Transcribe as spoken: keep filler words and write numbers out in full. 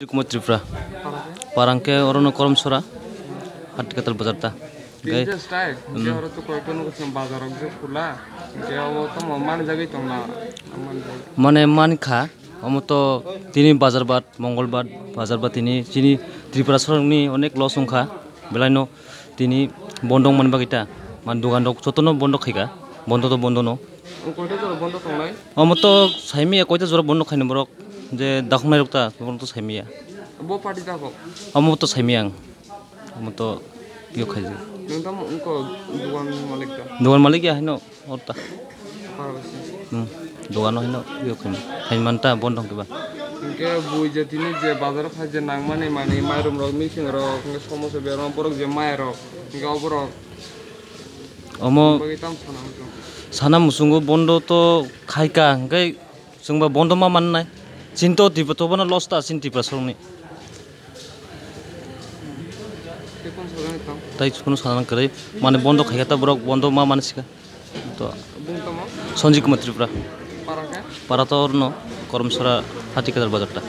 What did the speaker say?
Kumar Tripura. Parang ke orono Koromsora, Hatikatal bazar ta. Tini je strike, je oro to koyekta nugo chwng bazar rok je khula, je obo tamo manjagwi tongna, manjagwi. Mane mankha, omo to tini bazar bat, Mongol bat, bazar bat tini chini Tripura sorokni onek loss wngkha, belaino tini bondo wngmani bagwi ta, man dogan rok jotono bondo khaika, bondo to bondo no. Koita jora bondo tongnai? Omo to saimaya koita jora bondo khaini borok, je dakhungnai rok ta, borok to saimaya. Bo party ta kok? Omo to saimaya ang. Omo to yo khaijak. Nwng tamo wngkha dogan malik ta? Dogan malik ya hino orta. Para basi. Hmm. Dogano hino yo khaini. Khaimanta bondo keba. Hingke bui je tini je bazar phai je nangmani mani mairum rok, mising rok, hingke somosa berma borok je mai rok, hingke oborok. Omo bagwi tamo sana muchung. Sana muchungo bondo to khaika, hingke chwngba bondo ma mannai. Chinto Tripura to bono loss ta, chin Tripura sorokni. Tei kono sana nang kwrwi, mane bondo khaika ta borok bondo ma mani sika. To bung tamo? Sanjay Kumar Tripura. Para khe? Para to orno, Koromsora, Hatikatal bazar ta.